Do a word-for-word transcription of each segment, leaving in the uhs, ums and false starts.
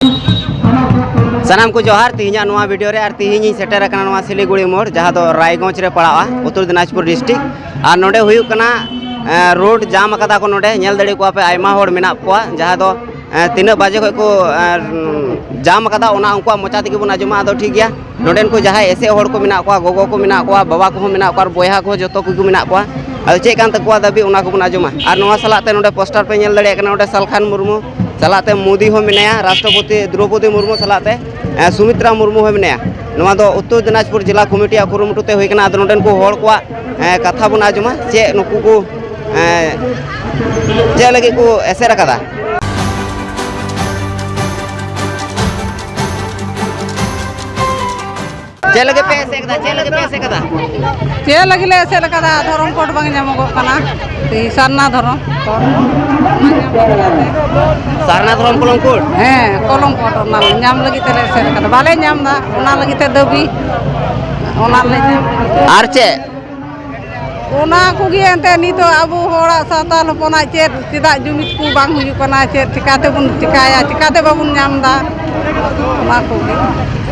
ᱥᱟᱱᱟᱢ ᱠᱚ ᱡᱚᱦᱟᱨ᱾ ᱛᱮᱦᱮᱧᱟᱜ ᱱᱚᱣᱟ ᱵᱷᱤᱰᱤᱭᱳ ᱨᱮ, ᱟᱨ ᱛᱮᱦᱮᱧ ᱤᱧ ᱥᱮᱴᱮᱨ ᱟᱠᱟᱱᱟ ᱱᱚᱣᱟ ᱥᱤᱞᱤᱜᱩᱲᱤ ᱢᱳᱲ, ᱡᱟᱦᱟᱸ ᱫᱚ ᱨᱟᱭᱜᱚᱸᱡᱽ ᱨᱮ ᱯᱟᱲᱟᱜᱼᱟ, ᱩᱛᱛᱚᱨ ᱫᱤᱱᱟᱡᱽᱯᱩᱨ ᱰᱤᱥᱴᱨᱤᱠᱴ᱾ ᱟᱨ ᱱᱚᱰᱮ ᱦᱩᱭᱩᱜ ᱠᱟᱱᱟ, ᱮ, ᱨᱳᱰ ᱡᱟᱢ ᱟᱠᱟᱫᱟ ᱠᱚ ᱱᱚᱰᱮ᱾ ᱧᱮᱞ ᱫᱟᱲᱮ ᱠᱚᱣᱟ ᱯᱮ, ᱟᱭᱢᱟ ᱦᱚᱲ ᱢᱮᱱᱟᱜ ᱠᱚᱣᱟ, ᱡᱟᱦᱟᱸ ᱫᱚ, ᱮ, ᱛᱤᱱᱟᱹᱜ ᱵᱟᱡᱮ ᱠᱷᱚᱱ ᱠᱚ, ᱮ, ᱡᱟᱢ ᱟᱠᱟᱫᱟ, ᱚᱱᱟ ᱩᱱᱠᱩᱣᱟᱜ ᱢᱚᱪᱟ ᱛᱮᱜᱮ ᱵᱚᱱ ᱟᱸᱡᱚᱢᱟ᱾ ᱟᱫᱚ ᱴᱷᱤᱠ ᱜᱮᱭᱟ, ᱱᱚᱰᱮᱱ ᱠᱚ ᱡᱟᱦᱟᱸᱭ ᱮᱥᱮᱫ ᱦᱚᱲ ᱠᱚ ᱢᱮᱱᱟᱜ ᱠᱚᱣᱟ, ᱜᱚᱜᱚ ᱠᱚ ᱢᱮᱱᱟᱜ ᱠᱚᱣᱟ, ᱵᱟᱵᱟ ᱠᱚᱦᱚᱸ ᱢᱮᱱᱟᱜ ᱠᱚᱣᱟ, ᱟᱨ ᱵᱚᱭᱦᱟ ᱠᱚᱦᱚᱸ ᱡᱚᱛᱚ ᱠᱚᱜᱮ ᱢᱮᱱᱟᱜ ᱠᱚᱣᱟ᱾ ᱟᱫᱚ ᱪᱮᱫ ᱠᱟᱱ ᱛᱟᱠᱚᱣᱟ ᱫᱟᱹᱵᱤ, ᱚᱱᱟ ᱠᱚᱵᱚᱱ ᱟᱸᱡᱚᱢᱟ᱾ ᱟᱨ ᱱᱚᱣᱟ ᱥᱟᱞᱟᱜ ᱛᱮ ᱱᱚᱰᱮ ᱯᱳᱥᱴᱟᱨ ᱯᱮ ᱧᱮᱞ ᱫᱟᱲᱮᱭᱟᱜ ᱠᱟᱱᱟ, ᱱᱚᱰᱮ ᱥᱟᱞᱠᱷᱟᱱ ᱢᱩᱨᱢᱩ ᱥᱟᱞᱟᱜ ᱛᱮ ᱢᱳᱫᱤ ᱦᱚᱸ ᱢᱮᱱᱟᱭᱟ, ᱨᱟᱥᱴᱨᱚᱯᱚᱛᱤ ᱫᱨᱚᱣᱯᱚᱫᱤ ᱢᱩᱨᱢᱩ ᱥᱟᱞᱟᱜ ᱛᱮ, ᱮ, ᱥᱩᱢᱤᱛᱨᱟ ᱢᱩᱨᱢᱩ ᱦᱚᱸ ᱢᱮᱱᱟᱭᱟ᱾ ᱱᱚᱣᱟ ᱫᱚ ᱩᱛᱛᱚᱨ ᱫᱤᱱᱟᱡᱽᱯᱩᱨ ᱡᱮᱞᱟ ᱠᱚᱢᱤᱴᱤᱭᱟᱜ ᱠᱩᱨᱩᱢᱩᱴᱩ ᱛᱮ ᱦᱩᱭ ᱠᱟᱱᱟ᱾ ᱟᱫᱚ ᱱᱚᱰᱮᱱ ᱠᱚ ᱦᱚᱲ ᱠᱚᱣᱟᱜ, ᱮ, ᱠᱟᱛᱷᱟ ᱵᱚᱱ ᱟᱸᱡᱚᱢᱟ, ᱪᱮᱫ ᱱᱩᱠᱩ ᱠᱚ, ᱮ, ᱪᱮᱫ ᱞᱟᱹᱜᱤᱫ ᱠᱚ ᱮᱥᱮᱫ ᱟᱠᱟᱫᱟ? ᱪᱮᱫ ᱞᱟᱹᱜᱤᱫ ᱯᱮ ᱮᱥᱮᱫ ᱠᱟᱫᱟ? ᱪᱮᱫ ᱞᱟᱹᱜᱤᱫ ᱯᱮ ᱮᱥᱮᱫ ᱠᱟᱫᱟ? ᱪᱮᱫ ᱞᱟᱹᱜᱤᱫ ᱞᱮ ᱮᱥᱮᱫ ᱠᱟᱫᱟ? ᱫᱷᱚᱨᱚᱢ ᱠᱳᱰ ᱵᱟᱝ ᱧᱟᱢᱚᱜᱚᱜ ᱠᱟᱱᱟ᱾ ᱥᱟᱨᱱᱟ ᱫᱷᱚᱨᱚᱢ ᱠᱳᱰ᱾ ᱥᱟᱨᱱᱟ ᱫᱷᱚᱨᱚᱢ ᱠᱚᱞᱚᱢ ᱠᱳᱰ? ᱦᱮᱸ, ᱠᱚᱞᱚᱢ ᱠᱳᱰ ᱚᱱᱟ ᱧᱟᱢ ᱞᱟᱹᱜᱤᱫ ᱛᱮᱞᱮ ᱮᱥᱮᱫ ᱠᱟᱫᱟ᱾ ᱵᱟᱞᱮ ᱧᱟᱢ ᱮᱫᱟ, ᱚᱱᱟ ᱞᱟᱹᱜᱤᱫ ᱛᱮ ᱫᱟᱹᱵᱤ, ᱚᱱᱟ ᱞᱮ ᱧᱟᱢ᱾ ᱟᱨ ᱪᱮᱫ? ᱚᱱᱟ ᱠᱚᱜᱮ ᱮᱱᱛᱮ ᱱᱤᱛᱚᱜ ᱟᱵᱚ ᱦᱚᱲᱟᱜ ᱥᱟᱱᱛᱟᱲ ᱦᱚᱯᱚᱱᱟᱜ ᱪᱮᱫ, ᱪᱮᱫᱟᱜ ᱡᱩᱢᱤᱫ ᱠᱚ ᱵᱟᱝ ᱦᱩᱭᱩᱜ ᱠᱟᱱᱟ, ᱪᱮᱫ ᱪᱤᱠᱟᱹ ᱛᱮᱵᱚᱱ ᱪᱤᱠᱟᱹᱭᱟ, ᱪᱤᱠᱟᱹ ᱛᱮ ᱵᱟᱵᱚᱱ ᱧᱟᱢ ᱮᱫᱟ, ᱚᱱᱟ ᱠᱚᱜᱮ᱾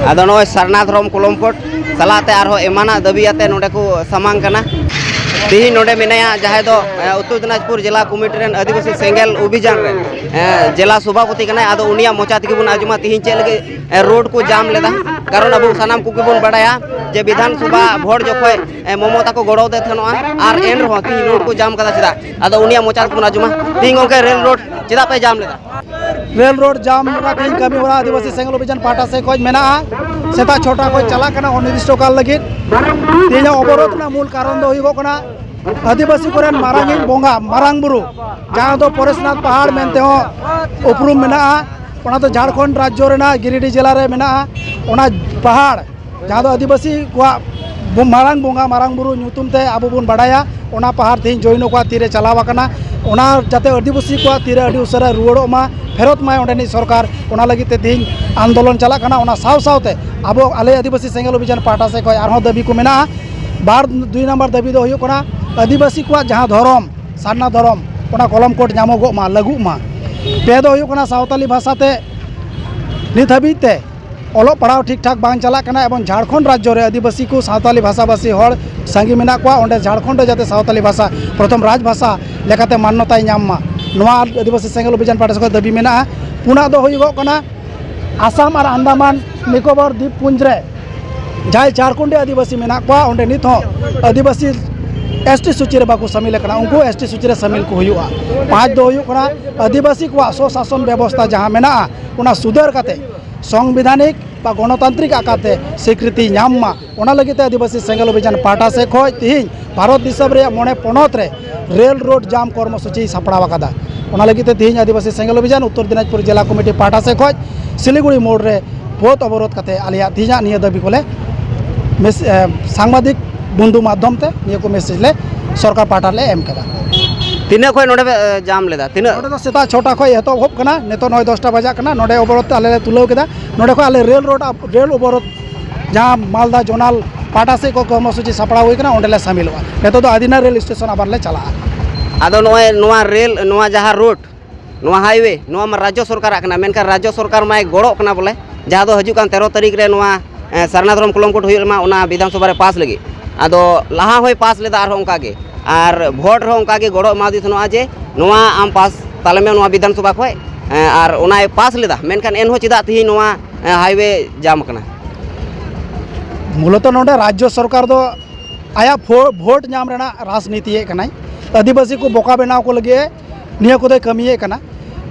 ᱟᱫᱚ ᱱᱚᱜᱼᱚᱭ ᱥᱟᱨᱱᱟ ᱫᱷᱚᱨᱚᱢ ᱠᱚᱞᱚᱢ ᱠᱳᱰ ᱥᱟᱞᱟᱜ ᱛᱮ ᱟᱨᱦᱚᱸ ᱮᱢᱟᱱᱟᱜ ᱫᱟᱹᱵᱤ ᱟᱛᱮ ᱱᱚᱰᱮ ᱠᱚ ᱥᱟᱢᱟᱝ ᱠᱟᱱᱟ᱾ ᱛᱤᱦᱤᱧ ᱱᱚᱰᱮ ᱢᱮᱱᱟᱭᱟ ᱡᱟᱦᱟᱸᱭ ᱫᱚ, ᱮ, ᱩᱛᱛᱚᱨ ᱫᱤᱱᱟᱡᱽᱯᱩᱨ ᱡᱮᱞᱟ ᱠᱚᱢᱤᱴᱤ ᱨᱮᱱ ᱟᱹᱫᱤᱵᱟᱹᱥᱤ ᱥᱮᱸᱜᱮᱞ ᱚᱵᱷᱤᱡᱟᱱ ᱨᱮᱱ, ᱮ, ᱡᱮᱞᱟ ᱥᱚᱵᱷᱟᱯᱚᱛᱤ ᱠᱟᱱᱟᱭ᱾ ᱟᱫᱚ ᱩᱱᱤᱭᱟᱜ ᱢᱚᱪᱟ ᱛᱮᱜᱮ ᱵᱚᱱ ᱟᱸᱡᱚᱢᱟ ᱛᱤᱦᱤᱧ ᱪᱮᱫ ᱞᱟᱹᱜᱤᱫ, ᱮ, ᱨᱳᱰ ᱠᱚ ᱡᱟᱢ ᱞᱮᱫᱟ, ᱠᱟᱨᱚᱱ ᱟᱵᱚ ᱥᱟᱱᱟᱢ ᱠᱚᱜᱮ ᱵᱚᱱ ᱵᱟᱰᱟᱭᱟ ᱡᱮ ᱵᱤᱫᱷᱟᱱ ᱥᱚᱵᱷᱟ ᱵᱷᱳᱴ ᱡᱚᱠᱷᱚᱡ, ᱮ, ᱢᱚᱢᱚᱛᱟ ᱠᱚ ᱜᱚᱲᱚ ᱟᱫᱮ ᱛᱟᱦᱮᱱᱚᱜᱼᱟ, ᱟᱨ ᱮᱱ ᱨᱮᱦᱚᱸ ᱛᱤᱦᱤᱧ ᱨᱳᱰ ᱠᱚ ᱡᱟᱢ ᱠᱟᱫᱟ᱾ ᱪᱮᱫᱟᱜ? ᱟᱫᱚ ᱩᱱᱤᱭᱟᱜ ᱢᱚᱪᱟ ᱛᱮᱵᱚᱱ ᱟᱸᱡᱚᱢᱟ᱾ ᱛᱤᱦᱤᱧ ᱜᱚᱢᱠᱮ, ᱨᱮᱞ ᱨᱳᱰ ᱪᱮᱫᱟᱜ ᱯᱮ ᱡᱟᱢ ᱞᱮᱫᱟ? ᱨᱮᱞ ᱨᱳᱰ ᱡᱟᱢ ᱨᱮᱱᱟᱜ ᱛᱮᱦᱮᱧ ᱠᱟᱹᱢᱤ ᱦᱚᱨᱟ ᱟᱹᱫᱤᱵᱟᱹᱥᱤ ᱥᱮᱸᱜᱮᱞ ᱚᱵᱷᱤᱡᱟᱱ ᱯᱟᱦᱴᱟ ᱥᱮᱫ ᱠᱷᱚᱱ ᱢᱮᱱᱟᱜᱼᱟ᱾ ᱥᱮᱛᱟᱜ ᱪᱷᱚᱴᱟ ᱠᱷᱚᱱ ᱪᱟᱞᱟᱜ ᱠᱟᱱᱟ ᱚᱱᱤᱨᱫᱤᱥᱴᱚ ᱠᱟᱞ ᱞᱟᱹᱜᱤᱫ᱾ ᱛᱮᱦᱮᱧᱟᱜ ᱚᱵᱚᱨᱳᱫᱷ ᱨᱮᱱᱟᱜ ᱢᱩᱞ ᱠᱟᱨᱚᱱ ᱫᱚ ᱦᱩᱭᱩᱜᱚᱜ ᱠᱟᱱᱟ ᱟᱹᱫᱤᱵᱟᱹᱥᱤ ᱠᱚᱨᱮᱱ ᱢᱟᱨᱟᱝᱤᱡ ᱵᱚᱸᱜᱟ, ᱢᱟᱨᱟᱝ ᱵᱩᱨᱩ, ᱡᱟᱦᱟᱸ ᱫᱚ ᱯᱚᱨᱮᱥᱱᱟᱛᱷ ᱯᱟᱦᱟᱲ ᱢᱮᱱᱛᱮ ᱦᱚᱸ ᱩᱯᱨᱩᱢ ᱢᱮᱱᱟᱜᱼᱟ᱾ ᱚᱱᱟ ᱫᱚ ᱡᱷᱟᱲᱠᱷᱚᱸᱰ ᱨᱟᱡᱽᱡᱚ ᱨᱮᱱᱟᱜ ᱜᱤᱨᱤᱰᱤ ᱡᱮᱞᱟ ᱨᱮ ᱢᱮᱱᱟᱜᱼᱟ᱾ ᱚᱱᱟ ᱯᱟᱦᱟᱲ ᱡᱟᱦᱟᱸ ᱫᱚ ᱟᱹᱫᱤᱵᱟᱹᱥᱤ ᱠᱚᱣᱟᱜ ᱵᱚ-, ᱢᱟᱨᱟᱝ ᱵᱚᱸᱜᱟ, ᱢᱟᱨᱟᱝ ᱵᱩᱨᱩ ᱧᱩᱛᱩᱢ ᱛᱮ ᱟᱵᱚ ᱵᱚᱱ ᱵᱟᱰᱟᱭᱟ, ᱚᱱᱟ ᱯᱟᱦᱟᱲ ᱛᱮᱦᱮᱧ ᱡᱳᱭᱱᱚ ᱠᱚᱣᱟᱜ ᱛᱤᱨᱮ ᱪᱟᱞᱟᱣ ᱟᱠᱟᱱᱟ, ᱚᱱᱟ ᱡᱟᱛᱮ ᱟᱹᱫᱤᱵᱟᱹᱥᱤ ᱠᱚᱣᱟᱜ ᱛᱤᱨᱮ ᱟᱹᱰᱤ ᱩᱥᱟᱹᱨᱟ ᱨᱩᱣᱟᱹᱲᱚᱜ ᱢᱟ, ᱯᱷᱮᱨᱚᱛ ᱢᱟᱭ ᱚᱸᱰᱮᱱᱤᱡ ᱥᱚᱨᱠᱟᱨ, ᱚᱱᱟ ᱞᱟᱹᱜᱤᱫ ᱛᱮ ᱛᱮᱦᱮᱧ ᱟᱱᱫᱳᱞᱚᱱ ᱪᱟᱞᱟᱜ ᱠᱟᱱᱟ᱾ ᱚᱱᱟ ᱥᱟᱶ ᱥᱟᱶᱛᱮ ᱟᱵᱚ ᱟᱞᱮ ᱟᱹᱫᱤᱵᱟᱹᱥᱤ ᱥᱮᱸᱜᱮᱞ ᱚᱵᱷᱤᱡᱟᱱ ᱯᱟᱦᱴᱟ ᱥᱮᱫ ᱠᱷᱚᱱ ᱟᱨᱦᱚᱸ ᱫᱟᱹᱵᱤ ᱠᱚ ᱢᱮᱱᱟᱜᱼᱟ᱾ ᱵᱟᱨ, ᱫᱩᱭ ᱱᱟᱢᱵᱟᱨ ᱫᱟᱹᱵᱤ ᱫᱚ ᱦᱩᱭᱩᱜ ᱠᱟᱱᱟ ᱟᱹᱫᱤᱵᱟᱹᱥᱤ ᱠᱚᱣᱟᱜ ᱡᱟᱦᱟᱸ ᱫᱷᱚᱨᱚᱢ, ᱥᱟᱨᱱᱟ ᱫᱷᱚᱨᱚᱢ, ᱚᱱᱟ ᱠᱚᱞᱚᱢ ᱠᱳᱰ ᱧᱟᱢᱚᱜᱚᱜ ᱢᱟ, ᱞᱟᱹᱜᱩᱜ ᱢᱟ᱾ ᱯᱮ ᱫᱚ ᱦᱩᱭᱩᱜ ᱠᱟᱱᱟ ᱥᱟᱶᱛᱟᱞᱤ ᱵᱷᱟᱥᱟ ᱛᱮ ᱱᱤᱛ ᱦᱟᱹᱵᱤᱡ ᱛᱮ ᱚᱞᱚᱜ ᱯᱟᱲᱦᱟᱣ ᱴᱷᱤᱠ ᱴᱷᱟᱠ ᱵᱟᱝ ᱪᱟᱞᱟᱜ ᱠᱟᱱᱟ ᱮᱵᱚᱝ ᱡᱷᱟᱲᱠᱷᱚᱸᱰ ᱨᱟᱡᱽᱡᱚ ᱨᱮ ᱟᱹᱫᱤᱵᱟᱹᱥᱤ ᱠᱚ ᱥᱟᱶᱛᱟᱞᱤ ᱵᱷᱟᱥᱟᱵᱷᱟᱥᱤ ᱦᱚᱲ ᱥᱟᱸᱜᱮ ᱢᱮᱱᱟᱜ ᱠᱚᱣᱟ, ᱚᱸᱰᱮ ᱡᱷᱟᱲᱠᱷᱚᱸᱰ ᱨᱮ ᱡᱟᱛᱮ ᱥᱟᱶᱛᱟᱞᱤ ᱵᱷᱟᱥᱟ ᱯᱨᱚᱛᱷᱚᱢ ᱨᱟᱡᱽ ᱵᱷᱟᱥᱟ ᱞᱮᱠᱟᱛᱮ ᱢᱟᱱᱱᱚᱛᱟᱭ ᱧᱟᱢ ᱢᱟ, ᱱᱚᱣᱟ ᱟᱹᱫᱤᱵᱟᱹᱥᱤ ᱥᱮᱸᱜᱮᱞ ᱚᱵᱷᱤᱡᱟᱱ ᱯᱟᱦᱴᱟ ᱥᱮᱫ ᱠᱷᱚᱱ ᱫᱟᱹᱵᱤ ᱢᱮᱱᱟᱜᱼᱟ᱾ ᱯᱩᱱᱟᱜ ᱫᱚ ᱦᱩᱭᱩᱜᱚᱜ ᱠᱟᱱᱟ, ᱟᱥᱟᱢ ᱟᱨ ᱟᱱᱫᱟᱢᱟᱱ ᱱᱤᱠᱳᱵᱚᱨ ᱫᱤᱯ ᱯᱩᱧᱡᱽ ᱨᱮ ᱡᱟᱦᱟᱸᱭ ᱡᱷᱟᱲᱠᱷᱚᱸᱰᱤ ᱟᱹᱫᱤᱵᱟᱹᱥᱤ ᱢᱮᱱᱟᱜ ᱠᱚᱣᱟ, ᱚᱸᱰᱮ ᱱᱤᱛ ᱦᱚᱸ ᱟᱹᱫᱤᱵᱟᱹᱥᱤ ᱮᱥ ᱴᱤ ᱥᱩᱪᱤ ᱨᱮ ᱵᱟᱠᱚ ᱥᱟᱹᱢᱤᱞ ᱟᱠᱟᱱᱟ, ᱩᱱᱠᱩ ᱮᱥ ᱴᱤ ᱥᱩᱪᱤ ᱨᱮ ᱥᱟᱹᱢᱤᱞ ᱠᱚ ᱦᱩᱭᱩᱜᱼᱟ᱾ ᱯᱟᱸᱪ ᱫᱚ ᱦᱩᱭᱩᱜ ᱠᱟᱱᱟ, ᱟᱹᱫᱤᱵᱟᱹᱥᱤ ᱠᱚᱣᱟᱜ ᱥᱚᱥᱟᱥᱚᱱ ᱵᱮᱵᱚᱥᱛᱷᱟ ᱡᱟᱦᱟᱸ ᱢᱮᱱᱟᱜᱼᱟ, ᱚᱱᱟ ᱥᱩᱫᱷᱟᱹᱨ ᱠᱟᱛᱮ ᱥᱚᱝᱵᱤᱫᱷᱟᱱᱤᱠ ᱵᱟ ᱜᱚᱱᱚᱛᱟᱱᱛᱨᱤᱠ ᱟᱠᱟᱨ ᱛᱮ ᱥᱤᱠᱨᱤᱛᱤ ᱧᱟᱢ ᱢᱟ, ᱚᱱᱟ ᱞᱟᱹᱜᱤᱫ ᱛᱮ ᱟᱹᱫᱤᱵᱟᱹᱥᱤ ᱥᱮᱸᱜᱮᱞ ᱚᱵᱷᱤᱡᱟᱱ ᱯᱟᱦᱴᱟ ᱥᱮᱫ ᱠᱷᱚᱱ ᱛᱤᱦᱤᱧ ᱵᱷᱟᱨᱚᱛ ᱫᱤᱥᱚᱢ ᱨᱮᱭᱟᱜ ᱢᱚᱬᱮ ᱯᱚᱱᱚᱛ ᱨᱮ ᱨᱮᱞ ᱨᱳᱰ ᱡᱟᱢ ᱠᱚᱨᱢᱚᱥᱩᱪᱤᱭ ᱥᱟᱯᱲᱟᱣ ᱟᱠᱟᱫᱟ᱾ ᱚᱱᱟ ᱞᱟᱹᱜᱤᱫ ᱛᱮ ᱛᱤᱦᱤᱧ ᱟᱹᱫᱤᱵᱟᱹᱥᱤ ᱥᱮᱸᱜᱮᱞ ᱚᱵᱷᱤᱡᱟᱱ ᱩᱛᱛᱚᱨ ᱫᱤᱱᱟᱡᱽᱯᱩᱨ ᱡᱮᱞᱟ ᱠᱚᱢᱤᱴᱤ ᱯᱟᱦᱴᱟ ᱥᱮᱫ ᱠᱷᱚᱱ ᱥᱤᱞᱤᱜᱩᱲᱤ ᱢᱳᱲ ᱨᱮ ᱯᱚᱛᱷ ᱚᱵᱚᱨᱳᱫᱷ ᱠᱟᱛᱮ ᱟᱞᱮᱭᱟᱜ ᱛᱤᱦᱤᱧᱟᱜ ᱱᱤᱭᱟᱹ ᱫᱟᱹᱵᱤ ᱠᱚᱞᱮ ᱢᱮᱥ-, ᱮ, ᱥᱟᱝᱵᱟᱫᱤᱠ ᱵᱚᱱᱫᱷᱩ ᱢᱟᱫᱽᱫᱷᱚᱢ ᱛᱮ ᱱᱤᱭᱟᱹ ᱠᱚ ᱢᱮᱥᱮᱡᱽ ᱞᱮ ᱥᱚᱨᱠᱟᱨ ᱯᱟᱦᱴᱟ ᱞᱮ ᱮᱢ ᱠᱟᱫᱟ᱾ ᱛᱤᱱᱟᱹᱜ ᱠᱷᱚᱱ ᱱᱚᱰᱮ ᱯᱮ, ᱮ, ᱡᱟᱢ ᱞᱮᱫᱟ? ᱛᱤᱱᱟᱹᱜ? ᱱᱚᱰᱮ ᱫᱚ ᱥᱮᱛᱟᱜ ᱪᱷᱚᱴᱟ ᱠᱷᱚᱱ ᱮᱛᱚᱦᱚᱵ ᱠᱟᱱᱟ, ᱱᱤᱛᱚᱜ ᱱᱚᱜᱼᱚᱭ ᱫᱚᱥᱴᱟ ᱵᱟᱡᱟᱜ ᱠᱟᱱᱟ᱾ ᱱᱚᱰᱮ ᱚᱵᱚᱨᱳᱫᱷ ᱛᱮ ᱟᱞᱮ ᱞᱮ ᱛᱩᱞᱟᱹᱣ ᱠᱮᱫᱟ᱾ ᱱᱚᱰᱮ ᱠᱷᱚᱱ ᱟᱞᱮ ᱨᱮᱞ ᱨᱳᱰ ᱟᱯ-, ᱨᱮᱞ ᱚᱵᱚᱨᱳᱫᱷ ᱡᱟᱦᱟᱸ ᱢᱟᱞᱫᱟ ᱡᱳᱱᱟᱞ ᱯᱟᱦᱴᱟ ᱥᱮᱫ ᱠᱚ ᱠᱚᱨᱢᱚᱥᱩᱪᱤ ᱥᱟᱯᱲᱟᱣ ᱦᱩᱭ ᱠᱟᱱᱟ, ᱚᱸᱰᱮ ᱞᱮ ᱥᱟᱢᱤᱞᱚᱜᱼᱟ᱾ ᱱᱤᱛᱚᱜ ᱫᱚ ᱟᱫᱤᱱᱟ ᱨᱮᱞ ᱥᱴᱮᱥᱚᱱ ᱟᱵᱟᱨ ᱞᱮ ᱪᱟᱞᱟᱜᱼᱟ᱾ ᱟᱫᱚ ᱱᱚᱜᱼᱚᱭ ᱱᱚᱣᱟ ᱨᱮᱞ, ᱱᱚᱣᱟ ᱡᱟᱦᱟᱸ ᱨᱳᱰ, ᱱᱚᱣᱟ ᱦᱟᱭᱣᱮ, ᱱᱚᱣᱟ ᱢᱟ ᱨᱟᱡᱽᱡᱚ ᱥᱚᱨᱠᱟᱨᱟᱜ ᱠᱟᱱᱟ, ᱢᱮᱱᱠᱷᱟᱱ ᱨᱟᱡᱽᱡᱚ ᱥᱚᱨᱠᱟᱨ ᱢᱟᱭ ᱜᱚᱲᱚᱜ ᱠᱟᱱᱟ ᱵᱚᱞᱮ, ᱡᱟᱦᱟᱸ ᱫᱚ ᱦᱤᱡᱩᱜ ᱠᱟᱱ ᱛᱮᱨᱚ ᱛᱟᱹᱨᱤᱠᱷ ᱨᱮ ᱱᱚᱣᱟ, ᱮ, ᱥᱟᱨᱱᱟ ᱫᱷᱚᱨᱚᱢ ᱠᱚᱞᱚᱢ ᱠᱳᱰ ᱦᱩᱭᱩᱜ ᱢᱟ, ᱚᱱᱟ ᱵᱤᱫᱷᱟᱱ ᱥᱚᱵᱷᱟ ᱨᱮ ᱯᱟᱥ ᱞᱟᱹᱜᱤᱫ᱾ ᱟᱫᱚ ᱞᱟᱦᱟ ᱦᱚᱸᱭ ᱯᱟᱥ ᱞᱮᱫᱟ ᱟᱨᱦᱚᱸ ᱚᱱᱠᱟ ᱜᱮ, ᱟᱨ ᱵᱷᱳᱴ ᱨᱮᱦᱚᱸ ᱚᱱᱠᱟ ᱜᱮ ᱜᱚᱲᱚ ᱮᱢᱟᱣᱫᱮ ᱛᱟᱦᱮᱱᱚᱜᱼᱟ ᱡᱮ ᱱᱚᱣᱟ ᱟᱢ ᱯᱟᱥ ᱛᱟᱞᱮ ᱢᱮ ᱱᱚᱣᱟ ᱵᱤᱫᱷᱟᱱ ᱥᱚᱵᱷᱟ ᱠᱷᱚᱱ, ᱮ, ᱟᱨ ᱚᱱᱟᱭ ᱯᱟᱥ ᱞᱮᱫᱟ, ᱢᱮᱱᱠᱷᱟᱱ ᱮᱱᱦᱚᱸ ᱪᱮᱫᱟᱜ ᱛᱮᱦᱮᱧ ᱱᱚᱣᱟ, ᱮ, ᱦᱟᱭᱣᱮ ᱡᱟᱢ ᱟᱠᱟᱱᱟ? ᱢᱩᱞᱚᱛᱚ ᱱᱚᱰᱮ ᱨᱟᱡᱽᱡᱚ ᱥᱚᱨᱠᱟᱨ ᱫᱚ ᱟᱭᱟᱜ ᱵᱷᱳ-, ᱵᱷᱳᱴ ᱧᱟᱢ ᱨᱮᱱᱟᱜ ᱨᱟᱡᱽᱱᱤᱛᱤᱭᱮᱫ ᱠᱟᱱᱟᱭ᱾ ᱟᱹᱫᱤᱵᱟᱹᱥᱤ ᱠᱚ ᱵᱚᱠᱟ ᱵᱮᱱᱟᱣ ᱠᱚ ᱞᱟᱹᱜᱤᱫ ᱮ ᱱᱤᱭᱟᱹ ᱠᱚᱫᱚᱭ ᱠᱟᱹᱢᱤᱭᱮᱫ ᱠᱟᱱᱟ᱾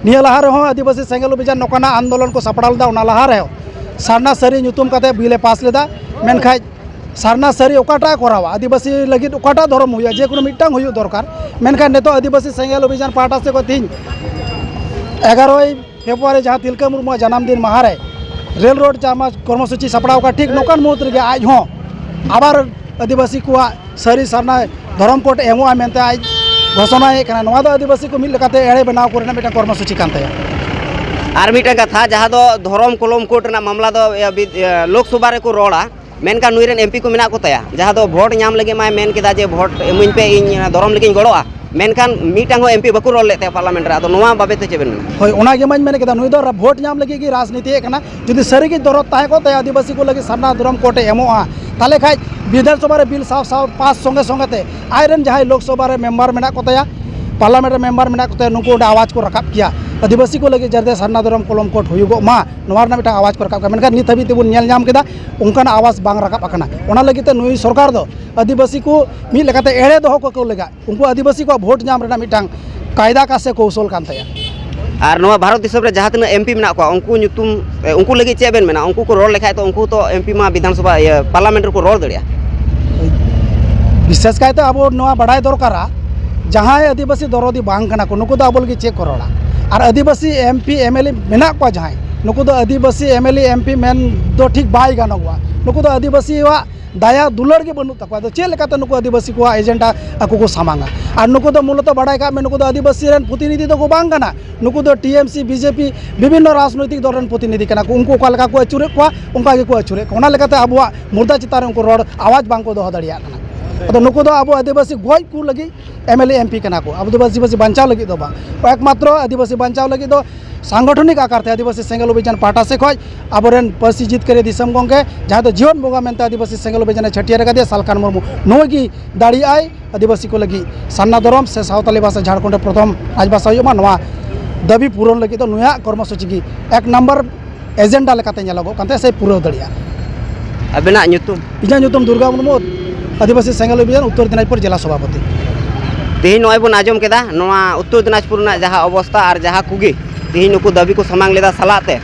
ᱱᱤᱭᱟᱹ ᱞᱟᱦᱟ ᱨᱮᱦᱚᱸ ᱟᱹᱫᱤᱵᱟᱹᱥᱤ ᱥᱮᱸᱜᱮᱞ ᱚᱵᱷᱤᱡᱟᱱ ᱱᱚᱝᱠᱟᱱᱟᱜ ᱟᱱᱫᱳᱞᱚᱱ ᱠᱚ ᱥᱟᱯᱲᱟᱣ ᱞᱮᱫᱟ, ᱚᱱᱟ ᱞᱟᱦᱟ ᱨᱮᱦᱚᱸ ᱥᱟᱨᱱᱟ ᱥᱟᱹᱨᱤ ᱧᱩᱛᱩᱢ ᱠᱟᱛᱮ ᱵᱤᱞ ᱮ ᱯᱟᱥ ᱞᱮᱫᱟ᱾ ᱢᱮᱱᱠᱷᱟᱡ ᱥᱟᱨᱱᱟ ᱥᱟᱹᱨᱤ ᱚᱠᱟᱴᱟᱜ ᱮ ᱠᱚᱨᱟᱣᱟ, ᱟᱹᱫᱤᱵᱟᱹᱥᱤ ᱞᱟᱹᱜᱤᱫ ᱚᱠᱟᱴᱟᱜ ᱫᱷᱚᱨᱚᱢ ᱦᱩᱭᱩᱜᱼᱟ, ᱡᱮ ᱠᱳᱱᱳ ᱢᱤᱫᱴᱟᱝ ᱦᱩᱭᱩᱜ ᱫᱚᱨᱠᱟᱨ᱾ ᱢᱮᱱᱠᱷᱟᱱ ᱱᱤᱛᱚᱜ ᱟᱹᱫᱤᱵᱟᱹᱥᱤ ᱥᱮᱸᱜᱮᱞ ᱚᱵᱷᱤᱡᱟᱱ ᱯᱟᱦᱴᱟ ᱥᱮᱫ ᱠᱷᱚᱱ ᱛᱤᱦᱤᱧ ᱮᱜᱟᱨᱚᱭ ᱯᱷᱮᱵᱽᱨᱩᱣᱟᱨᱤ, ᱡᱟᱦᱟᱸ ᱛᱤᱞᱠᱟᱹ ᱢᱩᱨᱢᱩᱣᱟᱜ ᱡᱟᱱᱟᱢ ᱫᱤᱱ ᱢᱟᱦᱟ ᱨᱮ ᱨᱮᱞ ᱨᱳᱰ ᱡᱟᱢ ᱠᱚᱨᱢᱚᱥᱩᱪᱤ ᱥᱟᱯᱲᱟᱣ ᱟᱠᱟᱫ, ᱴᱷᱤᱠ ᱱᱚᱝᱠᱟᱱ ᱢᱩᱦᱩᱨᱛ ᱨᱮᱜᱮ ᱟᱡ ᱦᱚᱸ ᱟᱵᱟᱨ ᱟᱹᱫᱤᱵᱟᱹᱥᱤ ᱠᱚᱣᱟᱜ ᱥᱟᱹᱨᱤ ᱥᱟᱨᱱᱟ ᱫᱷᱚᱨᱚᱢ ᱠᱳᱰ ᱮᱢᱚᱜᱼᱟ ᱢᱮᱱᱛᱮ ᱟᱡ ᱜᱷᱳᱥᱚᱱᱟᱭᱮᱫ ᱠᱟᱱᱟ᱾ ᱱᱚᱣᱟ ᱫᱚ ᱟᱹᱫᱤᱵᱟᱹᱥᱤ ᱠᱚ ᱢᱤᱫ ᱞᱮᱠᱟᱛᱮ ᱮᱲᱮ ᱵᱮᱱᱟᱣ ᱠᱚ ᱨᱮᱱᱟᱜ ᱢᱤᱫᱴᱟᱝ ᱠᱚᱨᱢᱚᱥᱩᱪᱤ ᱠᱟᱱ ᱛᱟᱭᱟ᱾ ᱟᱨ ᱢᱤᱫᱴᱟᱝ ᱠᱟᱛᱷᱟ, ᱡᱟᱦᱟᱸ ᱫᱚ ᱫᱷᱚᱨᱚᱢ ᱠᱚᱞᱚᱢ ᱠᱳᱰ ᱨᱮᱱᱟᱜ ᱢᱟᱢᱞᱟ ᱫᱚ, ᱤᱭᱟᱹ, ᱵᱤ-, ᱤᱭᱟᱹ, ᱞᱳᱠᱥᱚᱵᱷᱟ ᱨᱮᱠᱚ ᱨᱚᱲᱟ, ᱢᱮᱱᱠᱷᱟᱱ ᱱᱩᱭ ᱨᱮᱱ ᱮᱢ ᱯᱤ ᱠᱚ ᱢᱮᱱᱟᱜ ᱠᱚ ᱛᱟᱭᱟ, ᱡᱟᱦᱟᱸ ᱫᱚ ᱵᱷᱳᱴ ᱧᱟᱢ ᱞᱟᱹᱜᱤᱫ ᱢᱟᱭ ᱢᱮᱱ ᱠᱮᱫᱟ ᱡᱮ ᱵᱷᱳᱴ ᱮᱢᱟᱹᱧ ᱯᱮ, ᱤᱧ ᱚᱱᱟ ᱫᱷᱚᱨᱚᱢ ᱞᱟᱹᱜᱤᱫ ᱤᱧ ᱜᱚᱲᱚᱜᱼᱟ, ᱢᱮᱱᱠᱷᱟᱱ ᱢᱤᱫᱴᱟᱝ ᱦᱚᱸ ᱮᱢᱯᱤ ᱵᱟᱠᱚ ᱨᱚᱲ ᱞᱮᱫ ᱛᱟᱭᱟ ᱯᱟᱨᱞᱟᱢᱮᱱᱴ ᱨᱮ᱾ ᱟᱫᱚ ᱱᱚᱣᱟ ᱵᱟᱵᱚᱫ ᱛᱮ ᱪᱮᱫ ᱵᱮᱱ ᱢᱮᱱᱟ? ᱦᱳᱭ, ᱚᱱᱟ ᱜᱮ ᱢᱟᱧ ᱢᱮᱱ ᱠᱮᱫᱟ, ᱱᱩᱭ ᱫᱚ ᱵᱷᱳᱴ ᱧᱟᱢ ᱞᱟᱹᱜᱤᱫ ᱜᱮ ᱨᱟᱡᱽᱱᱤᱛᱤᱭᱮᱫ ᱠᱟᱱᱟ᱾ ᱡᱩᱫᱤ ᱥᱟᱹᱨᱤ ᱜᱮ ᱫᱚᱨᱚᱫ ᱛᱟᱦᱮᱸ ᱠᱚᱜ ᱛᱟᱭᱟ ᱟᱹᱫᱤᱵᱟᱹᱥᱤ ᱠᱚ ᱞᱟᱹᱜᱤᱫ ᱥᱟᱨᱱᱟ ᱫᱷᱚᱨᱚᱢ ᱠᱳᱰ ᱮ ᱮᱢᱚᱜᱼᱟ, ᱛᱟᱦᱚᱞᱮ ᱠᱷᱟᱡ ᱵᱤᱫᱷᱟᱱ ᱥᱚᱵᱷᱟ ᱨᱮ ᱵᱤᱞ ᱥᱟᱶ ᱥᱟᱶ ᱯᱟᱥ ᱥᱚᱸᱜᱮ ᱥᱚᱸᱜᱮ ᱛᱮ ᱟᱡᱨᱮᱱ ᱡᱟᱦᱟᱸᱭ ᱞᱳᱠ ᱥᱚᱵᱷᱟ ᱨᱮ ᱢᱮᱢᱵᱟᱨ ᱢᱮᱱᱟᱜ ᱠᱚ ᱛᱟᱭᱟ, ᱯᱟᱨᱞᱟᱢᱮᱱᱴ ᱨᱮ ᱢᱮᱢᱵᱟᱨ ᱢᱮᱱᱟᱜ ᱠᱚ ᱛᱟᱭᱟ, ᱱᱩᱠᱩ ᱚᱸᱰᱮ ᱟᱣᱟᱡᱽ ᱠᱚ ᱨᱟᱠᱟᱵ ᱠᱮᱭᱟ, ᱟᱹᱫᱤᱵᱟᱹᱥᱤ ᱠᱚ ᱞᱟᱹᱜᱤᱫ ᱡᱟᱛᱮ ᱥᱟᱨᱱᱟ ᱫᱷᱚᱨᱚᱢ ᱠᱚᱞᱚᱢ ᱠᱳᱰ ᱦᱩᱭᱩᱜᱚᱜ ᱢᱟ, ᱱᱚᱣᱟ ᱨᱮᱱᱟᱜ ᱢᱤᱫᱴᱟᱝ ᱟᱣᱟᱡᱽ ᱠᱚ ᱨᱟᱠᱟᱵ ᱠᱮᱭᱟ᱾ ᱢᱮᱱᱠᱷᱟᱱ ᱱᱤᱛ ᱦᱟᱹᱵᱤᱡ ᱛᱮᱵᱚᱱ ᱧᱮᱞ ᱧᱟᱢ ᱠᱮᱫᱟ, ᱚᱱᱠᱟᱱᱟᱜ ᱟᱣᱟᱡᱽ ᱵᱟᱝ ᱨᱟᱠᱟᱵ ᱟᱠᱟᱱᱟ᱾ ᱚᱱᱟ ᱞᱟᱹᱜᱤᱫ ᱛᱮ ᱱᱩᱭ ᱥᱚᱨᱠᱟᱨ ᱫᱚ ᱟᱹᱫᱤᱵᱟᱹᱥᱤ ᱠᱚ ᱢᱤᱫ ᱞᱮᱠᱟᱛᱮ ᱮᱲᱮ ᱫᱚᱦᱚ ᱠᱟᱠᱚ ᱞᱟᱹᱜᱤᱫ, ᱩᱱᱠᱩ ᱟᱹᱫᱤᱵᱟᱹᱥᱤ ᱠᱚᱣᱟᱜ ᱵᱷᱳᱴ ᱧᱟᱢ ᱨᱮᱱᱟᱜ ᱢᱤᱫᱴᱟᱝ ᱠᱟᱭᱫᱟ ᱠᱟ ᱥᱮ ᱠᱳᱣᱥᱚᱞ ᱠᱟᱱ ᱛᱟᱭᱟ᱾ ᱟᱨ ᱱᱚᱣᱟ ᱵᱷᱟᱨᱚᱛ ᱫᱤᱥᱚᱢ ᱨᱮ ᱡᱟᱦᱟᱸ ᱛᱤᱱᱟᱹᱜ ᱮᱢᱯᱤ ᱢᱮᱱᱟᱜ ᱠᱚᱣᱟ, ᱩᱱᱠᱩ ᱧᱩᱛᱩᱢ, ᱮ, ᱩᱱᱠᱩ ᱞᱟᱹᱜᱤᱫ ᱪᱮᱫ ᱵᱮᱱ ᱢᱮᱱᱟ? ᱩᱱᱠᱩ ᱠᱚ ᱨᱚᱲ ᱞᱮᱠᱷᱟᱡ ᱛᱚ ᱩᱱᱠᱩ ᱛᱚ ᱮᱢᱯᱤ ᱢᱟ ᱵᱤᱫᱷᱟᱱ ᱥᱚᱵᱷᱟ, ᱤᱭᱟᱹ, ᱯᱟᱨᱞᱟᱢᱮᱱᱴ ᱨᱮᱠᱚ ᱨᱚᱲ ᱫᱟᱲᱮᱭᱟᱜᱼᱟ᱾ ᱵᱤᱥᱮᱥ ᱠᱟᱭᱛᱮ ᱟᱵᱚ ᱱᱚᱣᱟ ᱵᱟᱰᱟᱭ ᱫᱚᱨᱠᱟᱨᱟ, ᱡᱟᱦᱟᱸᱭ ᱟᱹᱫᱤᱵᱟᱹᱥᱤ ᱫᱚᱨᱚᱫᱤ ᱵᱟᱝ ᱠᱟᱱᱟ ᱠᱚ, ᱱᱩᱠᱩ ᱫᱚ ᱟᱵᱚ ᱞᱟᱹᱜᱤᱫ ᱪᱮᱫ ᱠᱚ ᱨᱚᱲᱟ? ᱟᱨ ᱟᱹᱫᱤᱵᱟᱹᱥᱤ ᱮᱢᱯᱤ ᱮᱢᱮᱞᱮ ᱢᱮᱱᱟᱜ ᱠᱚᱣᱟ ᱡᱟᱦᱟᱸᱭ, ᱱᱩᱠᱩ ᱫᱚ ᱟᱹᱫᱤᱵᱟᱹᱥᱤ ᱮᱢᱮᱞᱮ ᱮᱢᱯᱤ ᱢᱮᱱ ᱫᱚ ᱴᱷᱤᱠ ᱵᱟᱭ ᱜᱟᱱᱚᱜᱚᱜᱼᱟ᱾ ᱱᱩᱠᱩ ᱫᱚ ᱟᱹᱫᱤᱵᱟᱹᱥᱤᱣᱟᱜ ᱫᱟᱭᱟ ᱫᱩᱞᱟᱹᱲ ᱜᱮ ᱵᱟᱹᱱᱩᱜ ᱛᱟᱠᱚᱣᱟ᱾ ᱟᱫᱚ ᱪᱮᱫ ᱞᱮᱠᱟᱛᱮ ᱱᱩᱠᱩ ᱟᱹᱫᱤᱵᱟᱹᱥᱤ ᱠᱚᱣᱟᱜ ᱮᱡᱮᱱᱰᱟ ᱟᱠᱚ ᱠᱚ ᱥᱟᱢᱟᱝᱟ? ᱟᱨ ᱱᱩᱠᱩ ᱫᱚ ᱢᱩᱞᱚᱛᱚ ᱵᱟᱰᱟᱭ ᱠᱟᱜ ᱢᱮ, ᱱᱩᱠᱩ ᱫᱚ ᱟᱹᱫᱤᱵᱟᱹᱥᱤ ᱨᱮᱱ ᱯᱨᱚᱛᱤᱱᱤᱫᱷᱤ ᱫᱚᱠᱚ ᱵᱟᱝ ᱠᱟᱱᱟ᱾ ᱱᱩᱠᱩ ᱫᱚ ᱴᱤ ᱮᱢ ᱥᱤ, ᱵᱤ ᱡᱮ ᱯᱤ, ᱵᱤᱵᱷᱤᱱᱱᱚ ᱨᱟᱡᱽᱱᱳᱭᱛᱤᱠ ᱫᱚᱞ ᱨᱮᱱ ᱯᱨᱚᱛᱤᱱᱤᱫᱷᱤ ᱠᱟᱱᱟ ᱠᱚ᱾ ᱩᱱᱠᱩ ᱚᱠᱟ ᱞᱮᱠᱟ ᱠᱚ ᱟᱹᱪᱩᱨᱮᱫ ᱠᱚᱣᱟ, ᱚᱱᱠᱟ ᱜᱮᱠᱚ ᱟᱹᱪᱩᱨᱮᱫ ᱠᱚᱣᱟ᱾ ᱚᱱᱟ ᱞᱮᱠᱟᱛᱮ ᱟᱵᱚᱣᱟᱜ ᱢᱩᱨᱫᱟ ᱪᱮᱛᱟᱱ ᱨᱮ ᱩᱱᱠᱩ ᱨᱚᱲ ᱟᱣᱟᱡᱽ ᱵᱟᱝ ᱠᱚ ᱫᱚᱦᱚ ᱫᱟᱲᱮᱭᱟᱜ ᱠᱟᱱᱟ᱾ ᱟᱫᱚ ᱱᱩᱠᱩ ᱫᱚ ᱟᱵᱚ ᱟᱹᱫᱤᱵᱟᱹᱥᱤ ᱜᱚᱡ ᱠᱚ ᱞᱟᱹᱜᱤᱫ M L A, M P ᱠᱟᱱᱟ ᱠᱚ᱾ ᱟᱵᱚ ᱫᱚ ᱟᱹᱫᱤᱵᱟᱹᱥᱤ ᱵᱟᱧᱪᱟᱣ ᱞᱟᱹᱜᱤᱫ ᱫᱚ ᱵᱟᱝ, ᱮᱠᱢᱟᱛᱨᱚ ᱟᱹᱫᱤᱵᱟᱹᱥᱤ ᱵᱟᱧᱪᱟᱣ ᱞᱟᱹᱜᱤᱫ ᱫᱚ ᱥᱟᱝᱜᱚᱴᱷᱚᱱᱤᱠ ᱟᱠᱟᱨ ᱛᱮ ᱟᱹᱫᱤᱵᱟᱹᱥᱤ ᱥᱮᱸᱜᱮᱞ ᱚᱵᱷᱤᱡᱟᱱ ᱯᱟᱦᱴᱟ ᱥᱮᱫ ᱠᱷᱚᱱ ᱟᱵᱚᱨᱮᱱ ᱯᱟᱹᱨᱥᱤ ᱡᱤᱛᱠᱟᱹᱨᱤᱭᱟᱹ ᱫᱤᱥᱚᱢ ᱜᱚᱢᱠᱮ, ᱡᱟᱦᱟᱸᱭ ᱫᱚ ᱡᱤᱭᱚᱱ ᱵᱚᱸᱜᱟ ᱢᱮᱱᱛᱮ ᱟᱹᱫᱤᱵᱟᱹᱥᱤ ᱥᱮᱸᱜᱮᱞ ᱚᱵᱷᱤᱡᱟᱱᱮ ᱪᱷᱟᱹᱴᱭᱟᱹᱨ ᱟᱠᱟᱫᱮᱭᱟ, ᱥᱟᱞᱠᱷᱟᱱ ᱢᱩᱨᱢᱩ, ᱱᱩᱭ ᱜᱮ ᱫᱟᱲᱮᱭᱟᱜᱼᱟᱭ ᱟᱹᱫᱤᱵᱟᱹᱥᱤ ᱠᱚ ᱞᱟᱹᱜᱤᱫ ᱥᱟᱨᱱᱟ ᱫᱷᱚᱨᱚᱢ ᱥᱮ ᱥᱟᱶᱛᱟᱞᱤ ᱵᱷᱟᱥᱟ ᱡᱷᱟᱲᱠᱷᱚᱸᱰ ᱨᱮ ᱯᱨᱚᱛᱷᱚᱢ ᱨᱟᱡᱽᱵᱷᱟᱥᱟ ᱦᱩᱭᱩᱜ ᱢᱟ, ᱱᱚᱣᱟ ᱫᱟᱹᱵᱤ ᱯᱩᱨᱚᱱ ᱞᱟᱹᱜᱤᱫ ᱫᱚ ᱱᱩᱭᱟᱜ ᱠᱚᱨᱢᱚᱥᱩᱪᱤ ᱜᱮ ᱮᱠ ᱱᱟᱢᱵᱟᱨ ᱮᱡᱮᱱᱰᱟ ᱞᱮᱠᱟᱛᱮ ᱧᱮᱞᱚᱜᱚᱜ ᱠᱟᱱ ᱛᱟᱭᱟ ᱥᱮ ᱯᱩᱨᱟᱹᱣ ᱫᱟᱲᱮᱭᱟᱜᱼᱟ᱾ ᱟᱵᱮᱱᱟᱜ ᱧᱩᱛᱩᱢ? ᱤᱧᱟᱹᱜ ᱧᱩᱛᱩᱢ ᱫᱩᱨᱜᱟ ᱢᱩᱨᱢᱩ, ᱟᱹᱫᱤᱵᱟᱹᱥᱤ ᱥᱮᱸᱜᱮᱞ ᱚᱵᱷᱤᱡᱟᱱ ᱩᱛᱛᱚᱨ ᱫᱤᱱᱟᱡᱽᱯᱩᱨ ᱡᱮᱞᱟ ᱥᱚᱵᱷᱟᱯᱚᱛᱤ᱾ ᱛᱮᱦᱮᱧ ᱱᱚᱜᱼᱚᱭ ᱵᱚᱱ ᱟᱸᱡᱚᱢ ᱠᱮᱫᱟ ᱱᱚᱣᱟ ᱩᱛᱛᱚᱨ ᱫᱤᱱᱟᱡᱽᱯᱩᱨ ᱨᱮᱱᱟᱜ ᱡᱟᱦᱟᱸ ᱚᱵᱚᱥᱛᱟ ᱟᱨ ᱡᱟᱦᱟᱸ ᱠᱚᱜᱮ ᱛᱮᱦᱮᱧ ᱱᱩᱠᱩ ᱫᱟᱹᱵᱤ ᱠᱚ ᱥᱟᱢᱟᱝ ᱞᱮᱫᱟ ᱥᱟᱞᱟᱜ ᱛᱮ,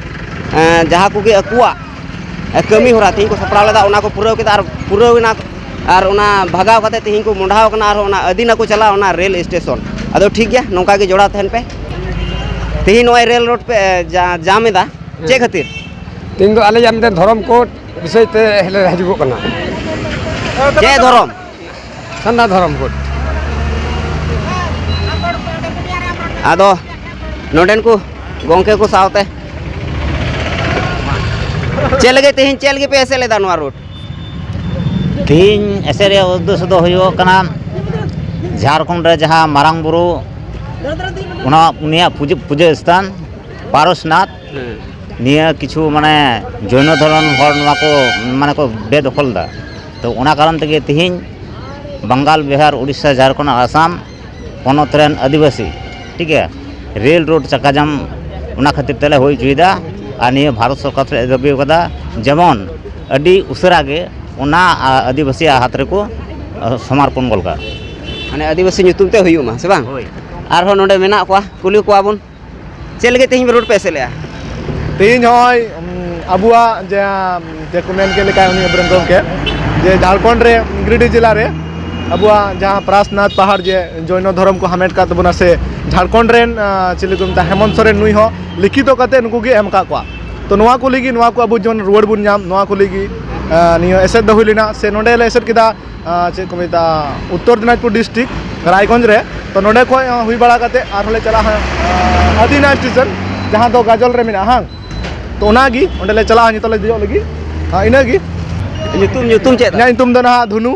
ᱮᱸ, ᱡᱟᱦᱟᱸ ᱠᱚᱜᱮ ᱟᱠᱚᱣᱟᱜ, ᱮᱸ, ᱠᱟᱹᱢᱤ ᱦᱚᱨᱟ ᱛᱮᱦᱮᱧ ᱠᱚ ᱥᱟᱯᱲᱟᱣ ᱞᱮᱫᱟ, ᱚᱱᱟ ᱠᱚ ᱯᱩᱨᱟᱹᱣ ᱠᱮᱫᱟ ᱟᱨ ᱯᱩᱨᱟᱹᱣ ᱮᱱᱟ᱾ ᱟᱨ ᱚᱱᱟ ᱵᱷᱟᱜᱟᱣ ᱠᱟᱛᱮ ᱛᱮᱦᱮᱧ ᱠᱚ ᱢᱚᱰᱷᱟᱣ ᱠᱟᱱᱟ, ᱟᱨᱦᱚᱸ ᱚᱱᱟ ᱟᱹᱫᱤᱱᱟ ᱠᱚ ᱪᱟᱞᱟᱜᱼᱟ, ᱚᱱᱟ ᱨᱮᱞ ᱥᱴᱮᱥᱚᱱ᱾ ᱟᱫᱚ ᱴᱷᱤᱠ ᱜᱮᱭᱟ, ᱱᱚᱝᱠᱟ ᱜᱮ ᱡᱚᱲᱟᱣ ᱛᱟᱦᱮᱱ ᱯᱮ᱾ ᱛᱮᱦᱮᱧ ᱱᱚᱜᱼᱚᱭ ᱨᱮᱞ ᱨᱳᱰ ᱯᱮ, ᱮᱸ, ᱡᱟ-, ᱡᱟᱢ ᱮᱫᱟ, ᱪᱮᱫ ᱠᱷᱟᱹᱛᱤᱨ? ᱛᱮᱦᱮᱧ ᱫᱚ ᱟᱞᱮᱭᱟᱜ ᱢᱤᱫᱴᱮᱱ ᱫᱷᱚᱨᱚᱢ ᱠᱳᱰ ᱵᱤᱥᱚᱭ ᱛᱮ ᱞᱮ ᱦᱤᱡᱩᱜᱚᱜ ᱠᱟᱱᱟ᱾ ᱪᱮᱫ ᱫᱷᱚᱨᱚᱢ? ᱥᱟᱨᱱᱟ ᱫᱷᱚᱨᱚᱢ ᱠᱳᱰ᱾ ᱟᱫᱚ ᱱᱚᱰᱮᱱ ᱠᱚ ᱜᱚᱢᱠᱮ ᱠᱚ ᱥᱟᱶᱛᱮ ᱪᱮᱫ ᱞᱟᱹᱜᱤᱫ ᱛᱮᱦᱮᱧ ᱪᱮᱫ ᱞᱟᱹᱜᱤᱫ ᱯᱮ ᱮᱥᱮᱫ ᱞᱮᱫᱟ ᱱᱚᱣᱟ ᱨᱳᱰ? ᱛᱮᱦᱮᱧ ᱮᱥᱮᱫ ᱨᱮᱭᱟᱜ ᱩᱫᱽᱫᱮᱥᱥᱚ ᱫᱚ ᱦᱩᱭᱩᱜ ᱠᱟᱱᱟ, ᱡᱷᱟᱲᱠᱷᱚᱸᱰ ᱨᱮ ᱡᱟᱦᱟᱸ ᱢᱟᱨᱟᱝ ᱵᱩᱨᱩ, ᱚᱱᱟ ᱩᱱᱤᱭᱟᱜ ᱯᱩᱡᱟᱹ ᱯᱩᱡᱟᱹ ᱥᱛᱷᱟᱱ ᱯᱟᱨᱚᱥᱱᱟᱛᱷ, ᱦᱮᱸ᱾ ᱱᱤᱭᱟᱹ ᱠᱤᱪᱷᱩ ᱢᱟᱱᱮ ᱡᱚᱭᱱᱚ ᱫᱷᱚᱨᱚᱢ ᱦᱚᱲ ᱱᱚᱣᱟ ᱠᱚ ᱢᱟᱱᱮ ᱠᱚ ᱵᱮᱫᱚᱠᱷᱚᱞ ᱮᱫᱟ᱾ ᱛᱚ ᱚᱱᱟ ᱠᱟᱨᱚᱱ ᱛᱮᱜᱮ ᱛᱤᱦᱤᱧ ᱵᱟᱝᱜᱟᱞ, ᱵᱤᱦᱟᱨ, ᱩᱲᱤᱥᱥᱟ, ᱡᱷᱟᱲᱠᱷᱚᱸᱰ, ᱟᱥᱟᱢ ᱯᱚᱱᱚᱛ ᱨᱮᱱ ᱟᱹᱫᱤᱵᱟᱹᱥᱤ, ᱴᱷᱤᱠ ᱜᱮᱭᱟ, ᱨᱮᱞ ᱨᱳᱰ ᱪᱟᱠᱟ ᱡᱟᱢ ᱚᱱᱟ ᱠᱷᱟᱹᱛᱤᱨ ᱛᱮᱞᱮ ᱦᱩᱭ ᱦᱚᱪᱚᱭᱮᱫᱟ᱾ ᱟᱨ ᱱᱤᱭᱟᱹ ᱵᱷᱟᱨᱚᱛ ᱥᱚᱨᱠᱟᱨ ᱴᱷᱮᱱ ᱞᱮ ᱫᱟᱹᱵᱤ ᱟᱠᱟᱫᱟ, ᱡᱮᱢᱚᱱ ᱟᱹᱰᱤ ᱩᱥᱟᱹᱨᱟ ᱜᱮ ᱚᱱᱟ, ᱟ, ᱟᱹᱫᱤᱵᱟᱹᱥᱤᱭᱟᱜ ᱦᱟᱛ ᱨᱮᱠᱚ, ᱟ, ᱥᱚᱢᱟᱨᱯᱚᱱ ᱜᱚᱫ ᱠᱟᱜ᱾ ᱢᱟᱱᱮ ᱟᱹᱫᱤᱵᱟᱹᱥᱤ ᱧᱩᱛᱩᱢ ᱛᱮ ᱦᱩᱭᱩᱜ ᱢᱟ, ᱥᱮ ᱵᱟᱝ? ᱦᱳᱭ᱾ ᱟᱨᱦᱚᱸ ᱱᱚᱰᱮ ᱢᱮᱱᱟᱜ ᱠᱚᱣᱟ, ᱠᱩᱞᱤ ᱠᱚᱣᱟ ᱵᱚᱱ, ᱪᱮᱫ ᱞᱟᱹᱜᱤᱫ ᱛᱮᱦᱮᱧ ᱨᱳᱰ ᱯᱮ ᱮᱥᱮᱫ ᱞᱮᱜᱼᱟ? ᱛᱮᱦᱮᱧ ᱱᱚᱜᱼᱚᱭ, ᱩᱢ, ᱟᱵᱚᱣᱟᱜ ᱡᱮ, ᱡᱮ ᱠᱚ ᱢᱮᱱ ᱠᱮᱫ ᱞᱮᱠᱟ ᱩᱱᱤ ᱟᱵᱚᱨᱮᱱ ᱜᱚᱢᱠᱮ, ᱡᱮ ᱡᱷᱟᱲᱠᱷᱚᱸᱰ ᱨᱮ ᱜᱤᱨᱤᱰᱤ ᱡᱮᱞᱟ ᱨᱮ ᱟᱵᱚᱣᱟᱜ ᱡᱟᱦᱟᱸ ᱯᱨᱟᱥᱱᱟᱛᱷ ᱯᱟᱦᱟᱲ ᱡᱮ ᱡᱚᱭᱱᱚ ᱫᱷᱚᱨᱚᱢ ᱠᱚ ᱦᱟᱢᱮᱴ ᱠᱟᱫ ᱛᱟᱵᱚᱱᱟ, ᱥᱮ ᱡᱷᱟᱲᱠᱷᱚᱸᱰ ᱨᱮᱱ, ᱟ, ᱪᱮᱫ ᱠᱚ ᱢᱮᱛᱟᱜᱼᱟ, ᱦᱮᱢᱚᱱᱛ ᱥᱚᱨᱮᱱ, ᱱᱩᱭ ᱦᱚᱸ ᱞᱤᱠᱷᱤᱛᱚ ᱠᱟᱛᱮ ᱱᱩᱠᱩ ᱜᱮ ᱮᱢ ᱠᱟᱜ ᱠᱚᱣᱟ᱾ ᱛᱚ ᱱᱚᱣᱟ ᱠᱚ ᱞᱟᱹᱜᱤᱫ, ᱱᱚᱣᱟ ᱠᱚ ᱟᱵᱚ ᱡᱮᱢᱚᱱ ᱨᱩᱣᱟᱹᱲ ᱵᱚᱱ ᱧᱟᱢ, ᱱᱚᱣᱟ ᱠᱚ ᱞᱟᱹᱜᱤᱫ, ᱟ, ᱱᱤᱭᱟᱹ ᱮᱥᱮᱫ ᱫᱚ ᱦᱩᱭ ᱞᱮᱱᱟ, ᱥᱮ ᱱᱚᱸᱰᱮ ᱞᱮ ᱮᱥᱮᱫ ᱠᱮᱫᱟ, ᱟ, ᱪᱮᱫ ᱠᱚ ᱢᱮᱛᱟᱜᱼᱟ, ᱩᱛᱛᱚᱨ ᱫᱤᱱᱟᱡᱽᱯᱩᱨ ᱰᱤᱥᱴᱨᱤᱠᱴ ᱨᱟᱭᱜᱚᱸᱡᱽ ᱨᱮ᱾ ᱛᱚ ᱱᱚᱸᱰᱮ ᱠᱷᱚᱡ, ᱟ, ᱦᱩᱭ ᱵᱟᱲᱟ ᱠᱟᱛᱮ ᱟᱨᱦᱚᱸ ᱞᱮ ᱪᱟᱞᱟᱜᱼᱟ, ᱟ, ᱟᱹᱫᱤᱱᱟ ᱥᱴᱮᱥᱚᱱ, ᱡᱟᱦᱟᱸ ᱫᱚ ᱜᱟᱡᱚᱞ ᱨᱮ ᱢᱮᱱᱟᱜᱼᱟ, ᱦᱟᱝ? ᱛᱚ ᱚᱱᱟᱜᱮ, ᱚᱸᱰᱮ ᱞᱮ ᱪᱟᱞᱟᱜᱼᱟ, ᱱᱤᱛᱚᱜ ᱞᱮ ᱫᱮᱡᱚᱜ ᱞᱟᱹᱜᱤᱫ᱾ ᱟ, ᱤᱱᱟᱹᱜᱮ᱾ ᱧᱩᱛᱩᱢ, ᱧᱩᱛᱩᱢ ᱪᱮᱫ? ᱤᱧᱟᱹᱜ ᱧᱩᱛᱩᱢ ᱫᱚ ᱱᱟᱦᱟᱜ ᱫᱷᱩᱱᱩ᱾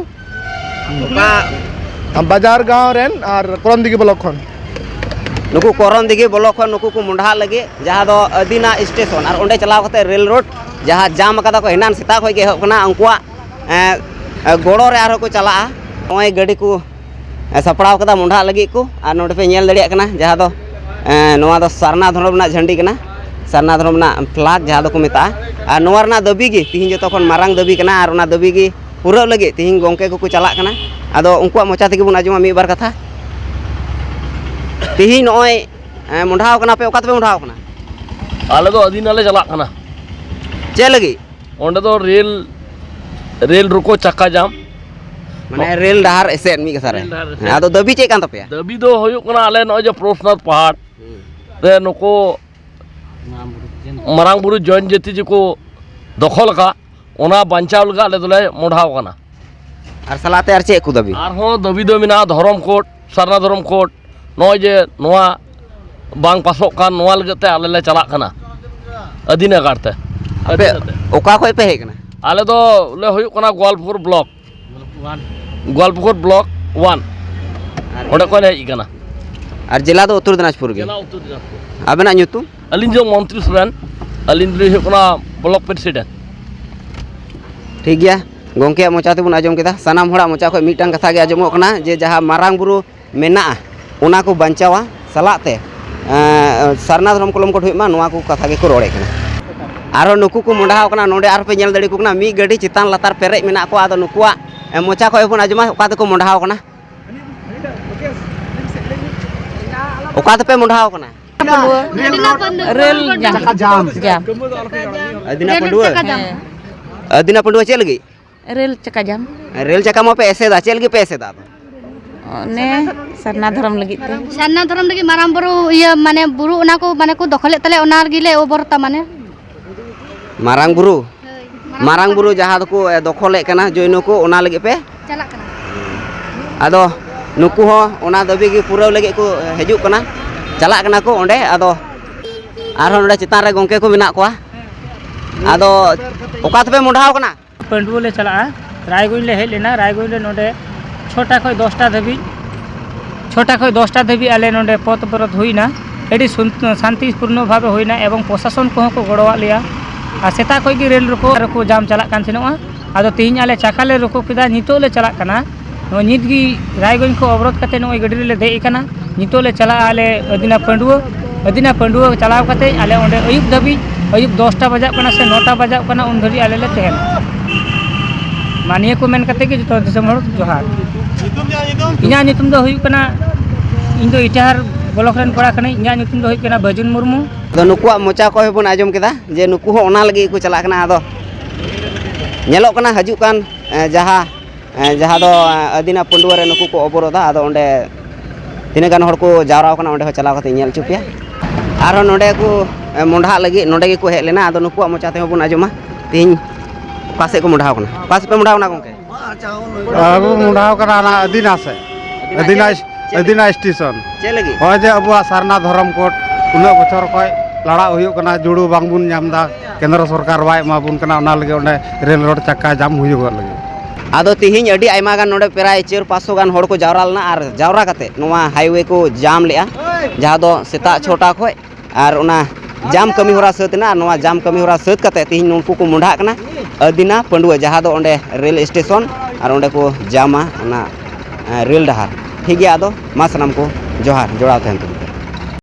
ᱚᱠᱟ? ᱵᱟᱡᱟᱨ ᱜᱟᱶ ᱨᱮᱱ ᱟᱨ ᱠᱚᱨᱚᱱ ᱫᱤᱜᱷᱤ ᱵᱞᱚᱠ ᱠᱷᱚᱱ᱾ ᱱᱩᱠᱩ ᱠᱚᱨᱚᱱ ᱫᱤᱜᱷᱤ ᱵᱞᱚᱠ ᱠᱷᱚᱱ ᱱᱩᱠᱩ ᱠᱚ ᱢᱚᱸᱰᱷᱟᱜ ᱞᱟᱹᱜᱤᱫ, ᱡᱟᱦᱟᱸ ᱫᱚ ᱟᱹᱫᱤᱱᱟ ᱥᱴᱮᱥᱚᱱ, ᱟᱨ ᱚᱸᱰᱮ ᱪᱟᱞᱟᱣ ᱠᱟᱛᱮ ᱨᱮᱞ ᱨᱳᱰ ᱡᱟᱦᱟᱸ ᱡᱟᱢ ᱟᱠᱟᱫᱟ ᱠᱚ, ᱮᱱᱟᱱ ᱥᱮᱛᱟᱜ ᱠᱷᱚᱱ ᱜᱮ ᱮᱦᱚᱵ ᱠᱟᱱᱟ, ᱩᱱᱠᱩᱣᱟᱜ, ᱮᱸ, ᱜᱚᱲᱚ ᱨᱮ ᱟᱨᱦᱚᱸ ᱠᱚ ᱪᱟᱞᱟᱜᱼᱟ᱾ ᱱᱚᱜᱼᱚᱭ ᱜᱟᱹᱰᱤ ᱠᱚ, ᱮᱸ, ᱥᱟᱯᱲᱟᱣ ᱠᱟᱫᱟ ᱢᱚᱸᱰᱷᱟᱜ ᱞᱟᱹᱜᱤᱫ ᱠᱚ, ᱟᱨ ᱱᱚᱰᱮ ᱯᱮ ᱧᱮᱞ ᱫᱟᱲᱮᱭᱟᱜ ᱠᱟᱱᱟ, ᱡᱟᱦᱟᱸ ᱫᱚ, ᱮᱸ, ᱱᱚᱣᱟ ᱫᱚ ᱥᱟᱨᱱᱟ ᱫᱷᱚᱨᱚᱢ ᱨᱮᱱᱟᱜ ᱡᱷᱟᱹᱱᱰᱤ ᱠᱟᱱᱟ, ᱥᱟᱨᱱᱟ ᱫᱷᱚᱨᱚᱢ ᱨᱮᱱᱟᱜ ᱯᱷᱞᱟᱜ ᱡᱟᱦᱟᱸ ᱫᱚᱠᱚ ᱢᱮᱛᱟᱜᱼᱟ᱾ ᱟᱨ ᱱᱚᱣᱟ ᱨᱮᱱᱟᱜ ᱫᱟᱹᱵᱤ ᱜᱮ ᱛᱤᱦᱤᱧ ᱡᱚᱛᱚ ᱠᱷᱚᱱ ᱢᱟᱨᱟᱝ ᱫᱟᱹᱵᱤ ᱠᱟᱱᱟ, ᱟᱨ ᱚᱱᱟ ᱫᱟᱹᱵᱤ ᱜᱮ ᱯᱩᱨᱟᱹᱜ ᱞᱟᱹᱜᱤᱫ ᱛᱤᱦᱤᱧ ᱜᱚᱢᱠᱮ ᱠᱚᱠᱚ ᱪᱟᱞᱟᱜ ᱠᱟᱱᱟ᱾ ᱟᱫᱚ ᱩᱱᱠᱩᱣᱟᱜ ᱢᱚᱪᱟ ᱛᱮᱜᱮ ᱵᱚᱱ ᱟᱸᱡᱚᱢᱟ ᱢᱤᱫ ᱵᱟᱨ ᱠᱟᱛᱷᱟ᱾ ᱛᱤᱦᱤᱧ ᱱᱚᱜᱼᱚᱭ, ᱮᱸ, ᱢᱚᱸᱰᱷᱟᱣ ᱠᱟᱱᱟ ᱯᱮ, ᱚᱠᱟ ᱛᱮᱯᱮ ᱢᱚᱸᱰᱷᱟᱣ ᱠᱟᱱᱟ? ᱟᱞᱮ ᱫᱚ ᱟᱹᱫᱤᱱᱟ ᱞᱮ ᱪᱟᱞᱟᱜ ᱠᱟᱱᱟ᱾ ᱪᱮᱫ ᱞᱟᱹᱜᱤᱫ? ᱚᱸᱰᱮ ᱫᱚ ᱨᱮᱞ, ᱨᱮᱞ ᱨᱳᱠᱳ ᱪᱟᱠᱟ ᱡᱟᱢ᱾ ᱢᱟᱱᱮ ᱨᱮᱞ ᱰᱟᱦᱟᱨ ᱮᱥᱮᱫ ᱢᱤᱫ ᱠᱟᱛᱷᱟ ᱨᱮ᱾ ᱨᱮᱞ ᱰᱟᱦᱟᱨ ᱮᱥᱮᱫ᱾ ᱦᱮᱸ, ᱟᱫᱚ ᱫᱟᱹᱵᱤ ᱪᱮᱫ ᱠᱟᱱ ᱛᱟᱯᱮᱭᱟ? ᱫᱟᱹᱵᱤ ᱫᱚ ᱦᱩᱭᱩᱜ ᱠᱟᱱᱟ, ᱟᱞᱮ ᱱᱚᱜᱼᱚᱭ ᱡᱮ ᱯᱨᱚᱥᱱᱟᱛᱷ ᱯᱟᱦᱟᱲ ᱦᱩᱸ᱾ ᱨᱮ ᱱᱩᱠᱩ ᱢᱟᱨᱟᱝ ᱵᱩᱨᱩ ᱡᱚᱭᱱ ᱡᱟᱹᱛᱤ ᱡᱮᱠᱚ ᱫᱚᱠᱷᱚᱞ ᱟᱠᱟᱫ, ᱚᱱᱟ ᱵᱟᱧᱪᱟᱣ ᱞᱟᱹᱜᱤᱫ ᱟᱞᱮ ᱫᱚᱞᱮ ᱢᱚᱸᱰᱷᱟᱣ ᱠᱟᱱᱟ᱾ ᱟᱨ ᱥᱟᱞᱟᱜ ᱛᱮ ᱟᱨ ᱪᱮᱫ ᱠᱚ ᱫᱟᱹᱵᱤ? ᱟᱨᱦᱚᱸ ᱫᱟᱹᱵᱤ ᱫᱚ ᱢᱮᱱᱟᱜᱼᱟ ᱫᱷᱚᱨᱚᱢ ᱠᱳᱰ, ᱥᱟᱨᱱᱟ ᱫᱷᱚᱨᱚᱢ ᱠᱳᱰ, ᱱᱚᱜᱼᱚᱭ ᱡᱮ ᱱᱚᱣᱟ ᱵᱟᱝ ᱯᱟᱥᱚᱜ ᱠᱟᱱ, ᱱᱚᱣᱟ ᱞᱟᱹᱜᱤᱫ ᱛᱮ ᱟᱞᱮ ᱞᱮ ᱪᱟᱞᱟᱜ ᱠᱟᱱᱟ ᱟᱹᱫᱤᱱᱟ ᱜᱟᱲ ᱛᱮ᱾ ᱟᱯᱮ ᱟᱹᱫᱤᱱᱟ ᱛᱮ᱾ ᱚᱠᱟ ᱠᱷᱚᱡ ᱯᱮ ᱦᱮᱡ ᱠᱟᱱᱟ? ᱟᱞᱮ ᱫᱚ ᱞᱮ ᱦᱩᱭᱩᱜ ᱠᱟᱱᱟ ᱜᱳᱣᱟᱞᱯᱩᱠᱩᱨ ᱵᱞᱚᱠ᱾ ᱜᱳᱣᱟᱞᱯᱩᱠᱩᱨ ᱵᱞᱚᱠ ᱚᱣᱟᱱ᱾ ᱚᱸᱰᱮ ᱠᱷᱚᱱ ᱞᱮ ᱦᱮᱡ ᱟᱠᱟᱱᱟ᱾ ᱟᱨ ᱡᱮᱞᱟ ᱫᱚ ᱩᱛᱛᱚᱨ ᱫᱤᱱᱟᱡᱽᱯᱩᱨ ᱜᱮ? ᱡᱮᱞᱟ ᱩᱛᱛᱚᱨ ᱫᱤᱱᱟᱡᱽᱯᱩᱨ᱾ ᱟᱵᱮᱱᱟᱜ ᱧᱩᱛᱩᱢ? ᱟᱹᱞᱤᱧ ᱫᱚ ᱢᱚᱱᱛᱨᱤ ᱥᱚᱨᱮᱱ, ᱟᱹᱞᱤᱧ ᱫᱚᱞᱤᱧ ᱦᱩᱭᱩᱜ ᱠᱟᱱᱟ ᱵᱞᱚᱠ ᱯᱨᱮᱥᱤᱰᱮᱱᱴ᱾ ᱴᱷᱤᱠ ᱜᱮᱭᱟ, ᱜᱚᱢᱠᱮᱭᱟᱜ ᱢᱚᱪᱟ ᱛᱮᱵᱚᱱ ᱟᱸᱡᱚᱢ ᱠᱮᱫᱟ᱾ ᱥᱟᱱᱟᱢ ᱦᱚᱲᱟᱜ ᱢᱚᱪᱟ ᱠᱷᱚᱱ ᱢᱤᱫᱴᱟᱝ ᱠᱟᱛᱷᱟ ᱜᱮ ᱟᱸᱡᱚᱢᱚᱜ ᱠᱟᱱᱟ ᱡᱮ ᱡᱟᱦᱟᱸ ᱢᱟᱨᱟᱝ ᱵᱩᱨᱩ ᱢᱮᱱᱟᱜᱼᱟ, ᱚᱱᱟ ᱠᱚ ᱵᱟᱧᱪᱟᱣᱟ ᱥᱟᱞᱟᱜ ᱛᱮ, ᱮᱸ, ᱥᱟᱨᱱᱟ ᱫᱷᱚᱨᱚᱢ ᱠᱚᱞᱚᱢ ᱠᱚᱴ ᱦᱩᱭᱩᱜ ᱢᱟ, ᱱᱚᱣᱟ ᱠᱚ ᱠᱟᱛᱷᱟ ᱜᱮᱠᱚ ᱨᱚᱲᱮᱫ ᱠᱟᱱᱟ᱾ ᱟᱨᱦᱚᱸ ᱱᱩᱠᱩ ᱠᱚ ᱢᱚᱸᱰᱷᱟᱣ ᱠᱟᱱᱟ, ᱱᱚᱰᱮ ᱟᱨᱦᱚᱸ ᱯᱮ ᱧᱮᱞ ᱫᱟᱲᱮᱭᱟᱠᱚ ᱠᱟᱱᱟ, ᱢᱤᱫ ᱜᱟᱹᱰᱤ ᱪᱮᱛᱟᱱ ᱞᱟᱛᱟᱨ ᱯᱮᱨᱮᱡ ᱢᱮᱱᱟᱜ ᱠᱚᱣᱟ᱾ ᱟᱫᱚ ᱱᱩᱠᱩᱣᱟᱜ, ᱮᱸ, ᱢᱚᱪᱟ ᱠᱷᱚᱱ ᱵᱚᱱ ᱟᱸᱡᱚᱢᱟ ᱚᱠᱟ ᱛᱮᱠᱚ ᱢᱚᱸᱰᱷᱟᱣ ᱠᱟᱱᱟ᱾ ᱚᱠᱟ ᱛᱮᱯᱮ ᱢᱚᱸᱰᱷᱟᱣ ᱠᱟᱱᱟ? ᱨᱮᱞ ᱡᱟᱢ᱾ ᱡᱟᱢ᱾ ᱟᱹᱫᱤᱱᱟ ᱯᱟᱹᱰᱩᱣᱟᱹ? ᱦᱮᱸ᱾ ᱟᱹᱫᱤᱱᱟ ᱯᱟᱹᱰᱩᱣᱟᱹ ᱪᱮᱫ ᱞᱟᱹᱜᱤᱫ? ᱨᱮᱞ ᱪᱟᱠᱟ ᱡᱟᱢ᱾ ᱨᱮᱞ ᱪᱟᱠᱟ ᱢᱟᱯᱮ ᱮᱥᱮᱫᱟ, ᱪᱮᱫ ᱞᱟᱹᱜᱤᱫ ᱯᱮ ᱮᱥᱮᱫᱟ ᱟᱫᱚ? ᱚᱱᱮ ᱥᱟᱨᱱᱟ ᱫᱷᱚᱨᱚᱢ ᱞᱟᱹᱜᱤᱫ ᱛᱮ᱾ ᱥᱟᱨᱱᱟ ᱫᱷᱚᱨᱚᱢ ᱞᱟᱹᱜᱤᱫ ᱢᱟᱨᱟᱝ ᱵᱩᱨᱩ, ᱤᱭᱟᱹ, ᱢᱟᱱᱮ ᱵᱩᱨᱩ ᱚᱱᱟ ᱠᱚ, ᱢᱟᱱᱮ ᱠᱚ ᱫᱚᱠᱷᱚᱞᱮᱫ ᱛᱟᱞᱮ, ᱚᱱᱟ ᱨᱮᱜᱮ ᱞᱮ ᱚᱵᱚᱨᱚᱛᱟ ᱢᱟᱱᱮ᱾ ᱢᱟᱨᱟᱝ ᱵᱩᱨᱩ? ᱦᱳᱭ, ᱢᱟᱨᱟᱝ ᱢᱟᱨᱟᱝ ᱵᱩᱨᱩ ᱵᱩᱨᱩ᱾ ᱡᱟᱦᱟᱸ ᱫᱚᱠᱚ, ᱮ, ᱫᱚᱠᱷᱚᱞᱮᱫ ᱠᱟᱱᱟ ᱡᱳᱭᱱᱚ ᱠᱚ, ᱚᱱᱟ ᱞᱟᱹᱜᱤᱫ ᱯᱮ? ᱪᱟᱞᱟᱜ ᱠᱟᱱᱟ᱾ ᱟᱫᱚ ᱱᱩᱠᱩ ᱦᱚᱸ ᱚᱱᱟ ᱫᱟᱹᱵᱤ ᱜᱮ ᱯᱩᱨᱟᱹᱣ ᱞᱟᱹᱜᱤᱫ ᱠᱚ, ᱮ, ᱦᱤᱡᱩᱜ ᱠᱟᱱᱟ, ᱪᱟᱞᱟᱜ ᱠᱟᱱᱟ ᱠᱚ ᱚᱸᱰᱮ᱾ ᱟᱫᱚ ᱟᱨᱦᱚᱸ ᱱᱚᱰᱮ ᱪᱮᱛᱟᱱ ᱨᱮ ᱜᱚᱢᱠᱮ ᱠᱚ ᱢᱮᱱᱟᱜ ᱠᱚᱣᱟ᱾ ᱟᱫᱚ ᱚᱠᱟ ᱛᱮᱯᱮ ᱢᱚᱸᱰᱷᱟᱣ ᱠᱟᱱᱟ? ᱯᱟᱺᱰᱩᱣᱟᱹ ᱞᱮ ᱪᱟᱞᱟᱜᱼᱟ᱾ ᱨᱟᱭᱜᱚᱸᱡᱽ ᱞᱮ ᱦᱮᱡ ᱞᱮᱱᱟ᱾ ᱨᱟᱭᱜᱚᱸᱡᱽ ᱨᱮ ᱱᱚᱰᱮ ᱪᱷᱚᱴᱟ ᱠᱷᱚᱱ ᱫᱚᱥᱴᱟ ᱫᱷᱟᱹᱵᱤᱡ, ᱪᱷᱚᱴᱟ ᱠᱷᱚᱱ ᱫᱚᱥᱴᱟ ᱫᱷᱟᱹᱵᱤᱡ ᱟᱞᱮ ᱱᱚᱰᱮ ᱯᱚᱛᱷ ᱚᱵᱚᱨᱳᱫᱷ ᱦᱩᱭᱱᱟ᱾ ᱟᱹᱰᱤ ᱥᱩᱱ-, ᱥᱟᱱᱛᱤᱯᱩᱨᱱᱚ ᱵᱷᱟᱵᱮ ᱦᱩᱭᱱᱟ ᱮᱵᱚᱝ ᱯᱨᱚᱥᱟᱥᱚᱱ ᱠᱚᱦᱚᱸ ᱠᱚ ᱜᱚᱲᱚᱣᱟᱫ ᱞᱮᱭᱟ᱾ ᱟᱨ ᱥᱮᱛᱟᱜ ᱠᱷᱚᱱ ᱜᱮ ᱨᱮᱞ ᱨᱚᱠᱚ, ᱨᱚᱠᱚ ᱡᱟᱢ ᱪᱟᱞᱟᱜ ᱠᱟᱱ ᱛᱟᱦᱮᱱᱚᱜᱼᱟ᱾ ᱟᱫᱚ ᱛᱮᱦᱮᱧ ᱟᱞᱮ ᱪᱟᱠᱟ ᱞᱮ ᱨᱚᱠᱚ ᱠᱮᱫᱟ, ᱱᱤᱛᱚᱜ ᱞᱮ ᱪᱟᱞᱟᱜ ᱠᱟᱱᱟ᱾ ᱱᱚᱜᱼᱚᱭ ᱱᱤᱛ ᱜᱮ ᱨᱟᱭᱜᱚᱸᱡᱽ ᱠᱷᱚᱱ ᱚᱵᱚᱨᱳᱫᱷ ᱠᱟᱛᱮ ᱱᱚᱜᱼᱚᱭ ᱜᱟᱹᱰᱤ ᱨᱮᱞᱮ ᱫᱮᱡ ᱟᱠᱟᱱᱟ᱾ ᱱᱤᱛᱚᱜ ᱞᱮ ᱪᱟᱞᱟᱜᱼᱟ ᱟᱞᱮ ᱟᱹᱫᱤᱱᱟ ᱯᱟᱺᱰᱩᱣᱟᱹ᱾ ᱟᱹᱫᱤᱱᱟ ᱯᱟᱺᱰᱩᱣᱟᱹ ᱪᱟᱞᱟᱣ ᱠᱟᱛᱮ ᱟᱞᱮ ᱚᱸᱰᱮ ᱟᱹᱭᱩᱵ ᱫᱷᱟᱹᱵᱤᱡ, ᱟᱹᱭᱩᱵ ᱫᱚᱥᱴᱟ ᱵᱟᱡᱟᱜ ᱠᱟᱱᱟ ᱥᱮ ᱱᱚᱴᱟ ᱵᱟᱡᱟᱜ ᱠᱟᱱᱟ, ᱩᱱ ᱫᱷᱟᱹᱵᱤᱡ ᱟᱞᱮ ᱞᱮ ᱛᱟᱦᱮᱱᱟ᱾ ᱢᱟ ᱱᱤᱭᱟᱹ ᱠᱚ ᱢᱮᱱ ᱠᱟᱛᱮ ᱜᱮ ᱡᱚᱛᱚ ᱫᱤᱥᱚᱢ ᱦᱚᱲ ᱡᱚᱦᱟᱨ᱾ ᱤᱧᱟᱹᱜ ᱧᱩᱛᱩᱢ ᱫᱚ ᱦᱩᱭᱩᱜ ᱠᱟᱱᱟ, ᱤᱧ ᱫᱚ ᱤᱴᱟᱦᱟᱨ ᱵᱞᱚᱠ ᱨᱮᱱ ᱠᱚᱲᱟ ᱠᱟᱹᱱᱟᱹᱧ᱾ ᱤᱧᱟᱹᱜ ᱧᱩᱛᱩᱢ ᱫᱚ ᱦᱩᱭᱩᱜ ᱠᱟᱱᱟ ᱵᱟᱹᱡᱩᱱ ᱢᱩᱨᱢᱩ᱾ ᱟᱫᱚ ᱱᱩᱠᱩᱣᱟᱜ ᱢᱚᱪᱟ ᱠᱷᱚᱱ ᱵᱚᱱ ᱟᱸᱡᱚᱢ ᱠᱮᱫᱟ ᱡᱮ ᱱᱩᱠᱩ ᱦᱚᱸ ᱚᱱᱟ ᱞᱟᱹᱜᱤᱫ ᱜᱮᱠᱚ ᱪᱟᱞᱟᱜ ᱠᱟᱱᱟ᱾ ᱟᱫᱚ ᱧᱮᱞᱚᱜ ᱠᱟᱱᱟ ᱦᱤᱡᱩᱜ ᱠᱟᱱ, ᱮ, ᱡᱟᱦᱟᱸ, ᱮ, ᱡᱟᱦᱟᱸ ᱫᱚ, ᱮ, ᱟᱹᱫᱤᱱᱟ ᱯᱟᱺᱰᱩᱣᱟᱹ ᱨᱮ ᱱᱩᱠᱩ ᱠᱚ ᱚᱵᱚᱨᱳᱫᱷᱟ, ᱟᱫᱚ ᱚᱸᱰᱮ ᱛᱤᱱᱟᱹᱜ ᱜᱟᱱ ᱦᱚᱲ ᱠᱚ ᱡᱟᱣᱨᱟ ᱟᱠᱟᱱᱟ, ᱚᱸᱰᱮ ᱦᱚᱸ ᱪᱟᱞᱟᱣ ᱠᱟᱛᱮ ᱧᱮᱞ ᱦᱚᱪᱚ ᱯᱮᱭᱟ᱾ ᱟᱨᱦᱚᱸ ᱱᱚᱸᱰᱮ ᱠᱚ, ᱮ, ᱢᱚᱸᱰᱷᱟᱜ ᱞᱟᱹᱜᱤᱫ ᱱᱚᱸᱰᱮ ᱜᱮᱠᱚ ᱦᱮᱡ ᱞᱮᱱᱟ᱾ ᱟᱫᱚ ᱱᱩᱠᱩᱣᱟᱜ ᱢᱚᱪᱟ ᱛᱮᱦᱚᱸ ᱵᱚᱱ ᱟᱸᱡᱚᱢᱟ ᱛᱮᱦᱮᱧ ᱚᱠᱟ ᱥᱮᱫ ᱠᱚ ᱢᱚᱸᱰᱷᱟᱣ ᱠᱟᱱᱟ᱾ ᱚᱠᱟ ᱥᱮᱫ ᱯᱮ ᱢᱚᱸᱰᱷᱟᱣ ᱠᱟᱱᱟ ᱜᱚᱢᱠᱮ? ᱟᱵᱚ ᱢᱚᱸᱰᱷᱟᱣ ᱠᱟᱱᱟ ᱚᱱᱟ ᱟᱹᱫᱤᱱᱟ ᱥᱮᱫ, ᱟᱹᱫᱤᱱᱟ ᱟᱹᱫᱤᱱᱟ, ᱪᱮᱫ? ᱟᱹᱫᱤᱱᱟ ᱥᱴᱮᱥᱚᱱ᱾ ᱪᱮᱫ ᱞᱟᱹᱜᱤᱫ? ᱱᱚᱜᱼᱚᱭ ᱡᱮ ᱟᱵᱚᱣᱟᱜ ᱥᱟᱨᱱᱟ ᱫᱷᱚᱨᱚᱢ ᱠᱳᱰ ᱩᱱᱟᱹᱜ ᱵᱚᱪᱷᱚᱨ ᱠᱷᱚᱱ ᱞᱟᱲᱟᱜ ᱦᱩᱭᱩᱜ ᱠᱟᱱᱟ, ᱡᱩᱲᱩ ᱵᱟᱝᱵᱚᱱ ᱧᱟᱢ ᱮᱫᱟ, ᱠᱮᱱᱫᱨᱚ ᱥᱚᱨᱠᱟᱨ ᱵᱟᱭ ᱮᱢᱟ ᱵᱚᱱ ᱠᱟᱱᱟ, ᱚᱱᱟ ᱞᱟᱹᱜᱤᱫ ᱚᱸᱰᱮ ᱨᱮᱞ ᱨᱳᱰ ᱪᱟᱠᱟ ᱡᱟᱢ ᱦᱩᱭᱩᱜᱚᱜ ᱞᱟᱹᱜᱤᱫ᱾ ᱟᱫᱚ ᱛᱤᱦᱤᱧ ᱟᱹᱰᱤ ᱟᱭᱢᱟ ᱜᱟᱱ ᱱᱚᱰᱮ ᱯᱨᱟᱭ ᱪᱟᱹᱨ ᱯᱟᱸᱪᱥᱚ ᱜᱟᱱ ᱦᱚᱲ ᱠᱚ ᱡᱟᱣᱨᱟ ᱞᱮᱱᱟ ᱟᱨ ᱡᱟᱣᱨᱟ ᱠᱟᱛᱮ ᱱᱚᱣᱟ ᱦᱟᱭᱣᱮ ᱠᱚ ᱡᱟᱢ ᱞᱮᱜᱼᱟ, ᱡᱟᱦᱟᱸ ᱫᱚ ᱥᱮᱛᱟᱜ ᱪᱷᱚᱴᱟ ᱠᱷᱚᱱ ᱟᱨ ᱚᱱᱟ ᱡᱟᱢ ᱠᱟᱹᱢᱤ ᱦᱚᱨᱟ ᱥᱟᱹᱛ ᱮᱱᱟ᱾ ᱟᱨ ᱱᱚᱣᱟ ᱡᱟᱢ ᱠᱟᱹᱢᱤ ᱦᱚᱨᱟ ᱥᱟᱹᱛ ᱠᱟᱛᱮ ᱛᱤᱦᱤᱧ ᱱᱩᱠᱩ ᱠᱚ ᱢᱚᱸᱰᱷᱟᱜ ᱠᱟᱱᱟ ᱟᱹᱫᱤᱱᱟ ᱯᱟᱹᱰᱩᱣᱟᱹ, ᱡᱟᱦᱟᱸ ᱫᱚ ᱚᱸᱰᱮ ᱨᱮᱞ ᱥᱴᱮᱥᱚᱱ ᱟᱨ ᱚᱸᱰᱮ ᱠᱚ ᱡᱟᱢᱟ ᱚᱱᱟ ᱨᱮᱞ ᱰᱟᱦᱟᱨ᱾ ᱴᱷᱤᱠ ᱜᱮᱭᱟ, ᱟᱫᱚ ᱢᱟ ᱥᱟᱱᱟᱢ ᱠᱚ ᱡᱚᱦᱟᱨ, ᱡᱚᱲᱟᱣ ᱛᱟᱦᱮᱱ ᱛᱟᱵᱚᱱ᱾